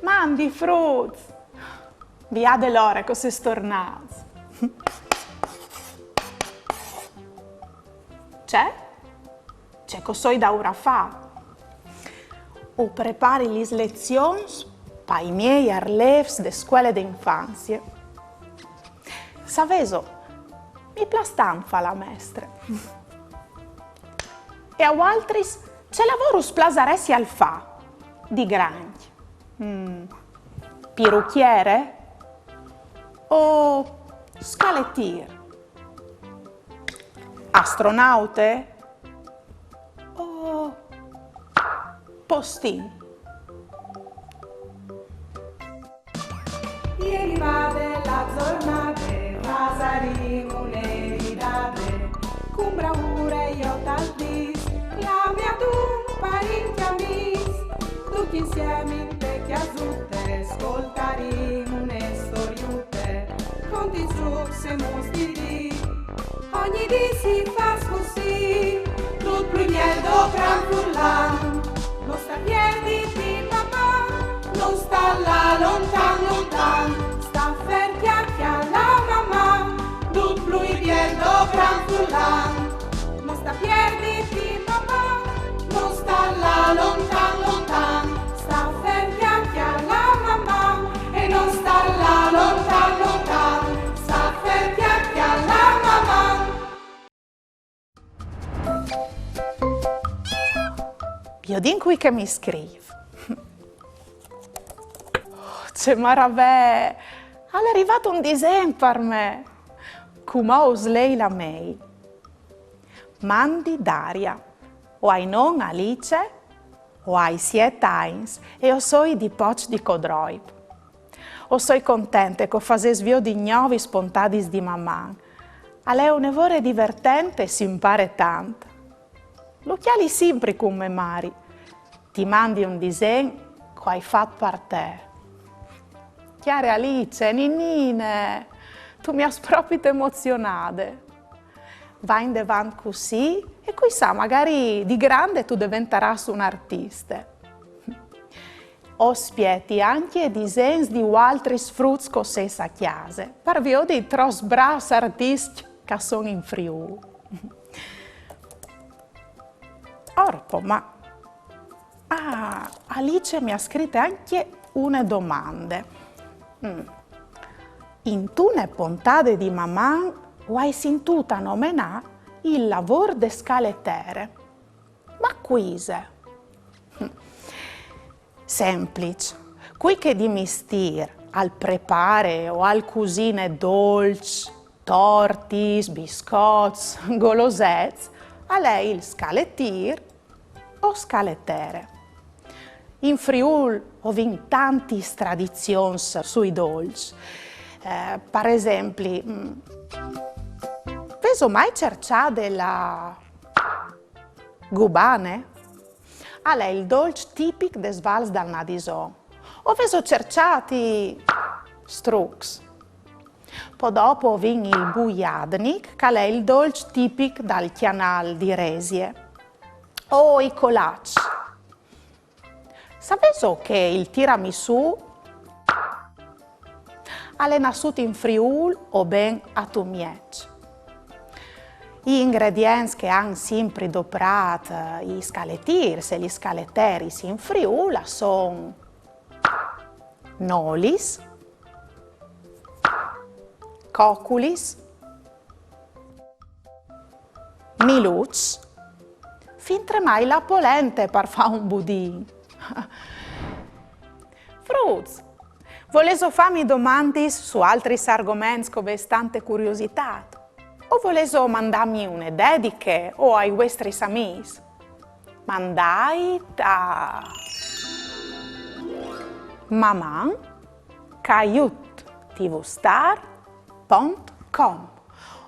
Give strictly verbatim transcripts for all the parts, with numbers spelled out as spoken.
Mandi fruts! Viade l'ore che o sês tornâts. Ce? Ce che o soi daûr a fâ? O prepari lis lezions pai miei arlêfs de scuele de infanzie. Savêso, mi plâs tant fâ la mestre. E a voaltris, ce lavôr us plasaressial fâ di grancj? Mm, piruchiere? O scaletîr? Astronaute? O postin? E rivade la zornade, fasarìn une ridade, cun braure jo tal dîs, clamìn adun parint e amîs, ducj insiemi inte cjasute, scoltarìn une storiute, cont lis trucs e mûts di dì. Ogni dì si fâs cussì, dut plui biel dopran furlan. No sta pierditi, Maman, no sta lâ lontan, lontan. Sta fer, cjale, cjale la Maman, dut plui biel dopran furlan. No sta pierditi, Maman, no sta lâ lontan, lontan. Sta fer, cjale, cjale la Maman, e no sta lâ lontan, lontan. Sta fer, cjale, cjale la Maman. Viodìn cui che mi scrîf. Oh, ce maravee! Al è rivât un disen par me! Cumò us lei la mail. Mandi Daria, o ai non Alice, o ai siet agns e o soi di Poç di Codroip. O soi contente che o fasês viodi gnovis pontadis di Maman. Al è une vore divertente e si impare tant. Lu cjali simpri cun mê mari. Ti mandi un disen che o ai fat par te. Cjare Alice, ninine, tu mi âs propit emozionade. Va indevant cussì e cui sa, magari di grande tu deventarâs une artiste. O spieti ancje disens di voaltris fruts che o sês a cjase, par viodi trops brâfs artiscj che a son in Friûl. Orpo, ma... Ah, Alice mi à scrit ancje une domande. Mm. Intune pontade di Maman o ai sintût a nomenâ il lavôr de scaletere. Ma cui ise? Sempliç. Cui che di mistîr al prepare o al cusine dolçs, tortis, biscots, golosets, al è il scaletîr o scaletere. In Friûl o vin tantis tradizions sui dolçs. Eh, par esempli, mm, vêso mai cerçade la gubane? Al è il dolç tipic des vals dal Nadison. O vêso cerçât i strucs? Po dopo o vin il bujadnik, che al è il dolç tipic dal Cjanâl di Resie. O i colaçs. Savêso che il tiramisù al è nassût in Friûl o ben a Tumieç? I ingredients che a àn simpri doprât, eh, i scaletîrs e lis scaleteris in Friûl a son nolis, coculis, miluçs, fintremai la polente par fâ un budin. Fruts, volêso fâmi domandis su altris argoments che o vês tante curiositât? O volêso mandâmi une dediche o ai vuestris amîs? Mandait a maman caiut tvstar pont com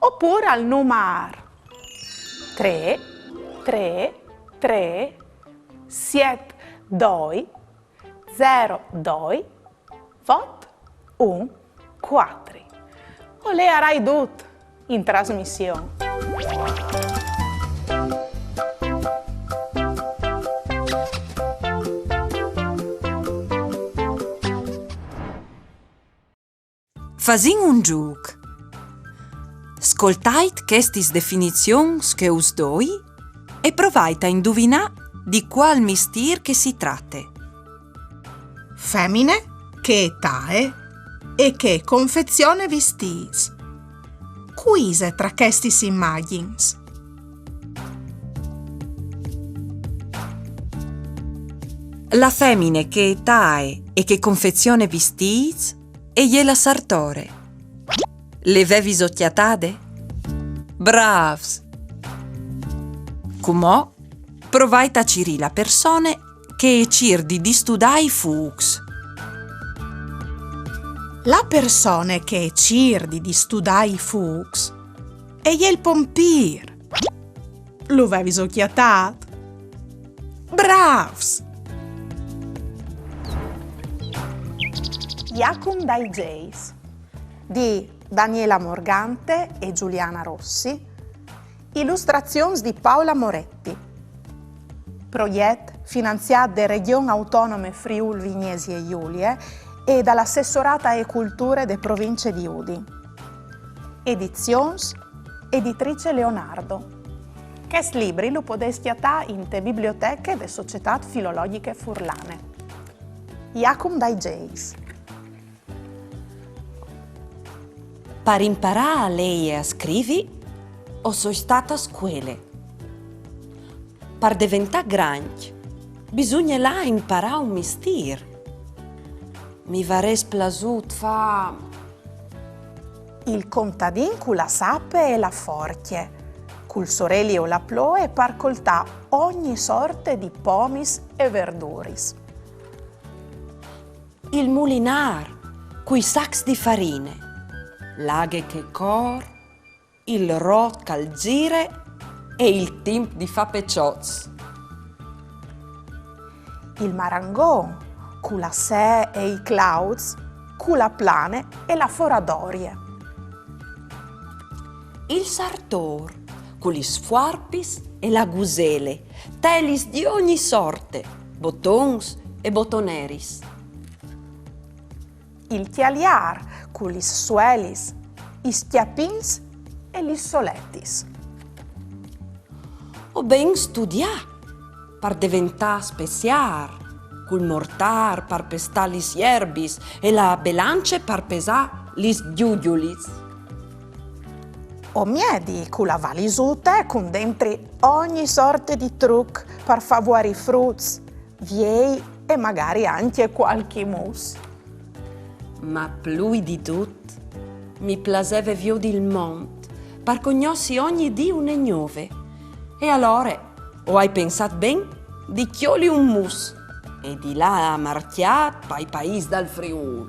opûr al numar trê trê trê siet doi zero doi Vot un cuatri. O learai dut in trasmission. Fasìn un zûc. Scoltait chestis definizions che us doi e provait a induvinâ di cuâl mistîr che si trate. Femine che e tae e che e confezione vistîts. Cui ise tra chestis imagjins? La femine che e tae e che e confezione vistîts e je la sartore. Le vevis cjatade? Brâfs! Cumò provait a cirî la persone che e cîr di distudâ i fûcs. La persone che e cîr di distudâ i fûcs e je il pompîr. Lu vevis cjatât? Brâfs! Jacum dai Zeis, di Daniela Morgante e Giuliana Rossi, ilustrazions di Paola Moretti. Progjet finanziât de Regjon Autonome Friûl Vignesie Julie e dal Assessorât ae Culture de Provincie di Udin. Edizions Editrice Leonardo. Chest libri lu podês cjatâ inte biblioteche de Societât Filologjiche Furlane. Jacum dai Zeis. Par imparâ a lei e a scrivi, o soi stât a scuele. Par deventâ grancj, bisugne lâ a imparâ un mistîr. Mi varès plasût fâ il contadin cu la sape e la forcje, cul soreli o la ploie par coltâ ogni sorte di pomis e verduris. Il mulinâr cui sacs di farine, la aghe che e cor, il rot che al zire e il timp di fâ peçots. Il marangon cu la se e i clauts, cu la plane e la foradorie. Il sartôr cu lis fuarpis e la gusele, telis di ogni sorte, botons e botoneris. Il cjaliâr cu lis suelis, i scjapins e lis soletis. O ben studiâ par deventâ speziâr, cul mortâr par pestâ lis jerbis e la belance par pesâ lis gjugjulis. O miedi cu la valisute cun dentri ogni sorte di truc par fâ vuarî fruts, viei e magari ancje cualchi mus. Ma plui di dut mi plaseve viodi il mont, par cognossi ogni dì une gnove. E alore o ai pensât ben di cjoli un mus e di lâ a marcjâ pai paîs dal Friûl.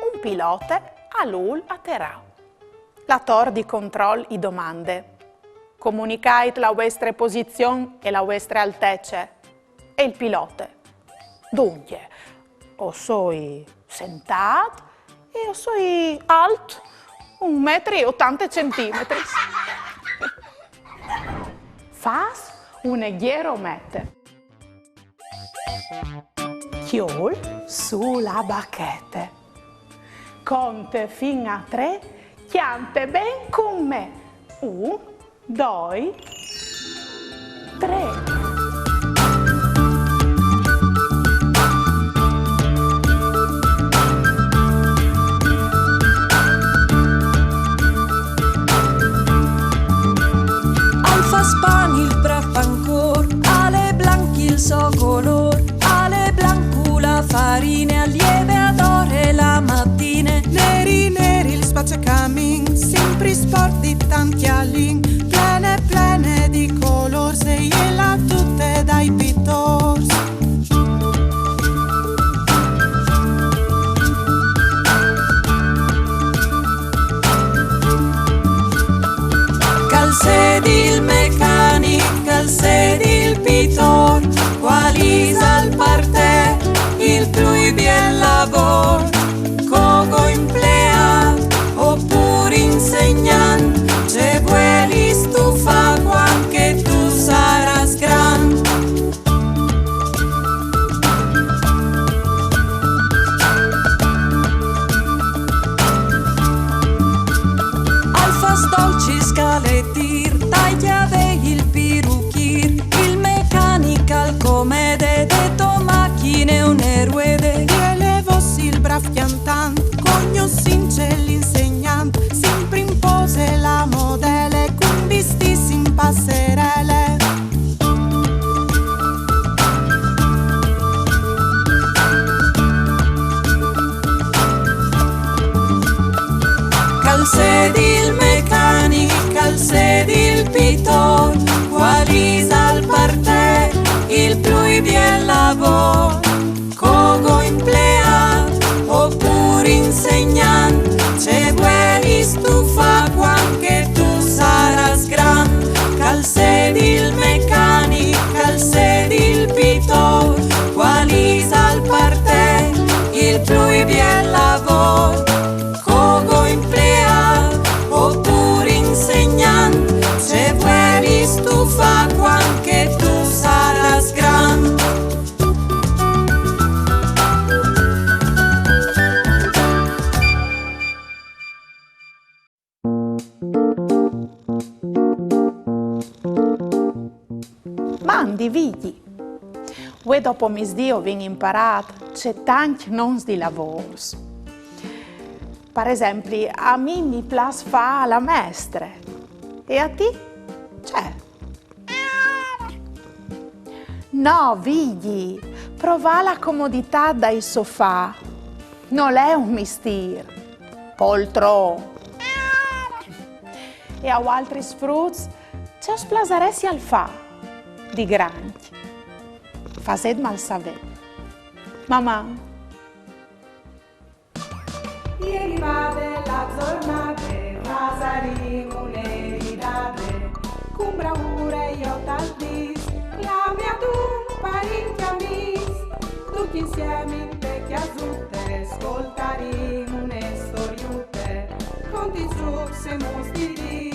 Un pilote al vûl aterâ. La tor di control i domande: comunicait la vuestre posizion e la vuestre altece. E il pilote: duncje, o soi sentât e o soi alt un metri e otante centimetris. Fâs une gjeromete. Cjol sù la bachete. Conte fin a trê, cjante ben cun me. Un, doi, trê. Al fâs pan il brâf pancôr, al è blanc il so colôr, al è blanc cu la farine, al jeve adore la matine. Neri, neri il spacecamin, simpri sporc di tant cjalin, plene, plene di colôrs, e je la tute dai pitôrs. Ch'al sedi il mecanic, ch'al sedi il pitôr, cuâl isal par te? Il mecanic, al sedi il pitor, qual isal par te il plui biel lavor? Cogo empleat opur insegnant, ce vuelistu fa cuant che tu saras grand? Ch'al sedi il mecanic, ch'al sedi il pitor, qual isal par te il plui biel lavor? Cogo empleat opur insegnant, ce vuelistu fa cuant che tu saras grand? Mandi, Vigji. Vuê dopo misdì o vin imparât ce tancj nons di lavôrs. Par esempli, a mi mi plâs fâ la mestre. E a ti? Ce? No, Vigji, provâ la comoditât dai sofà nol è un mistîr. Poltron. E a voaltris fruts, ce us plasaressial fâ di grancj? Fasêtmal savê. Maman! E rivade la zornade, fasarìn une ridade, cun braure jo tal dîs, clamìn adun parint e amîs, ducj insiemi inte cjasute, scoltarìn une storiute, conti zûcs e muts di dì.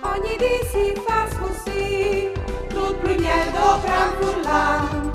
Ogni dì si fâs cussì, dut plui biel dopran furlan.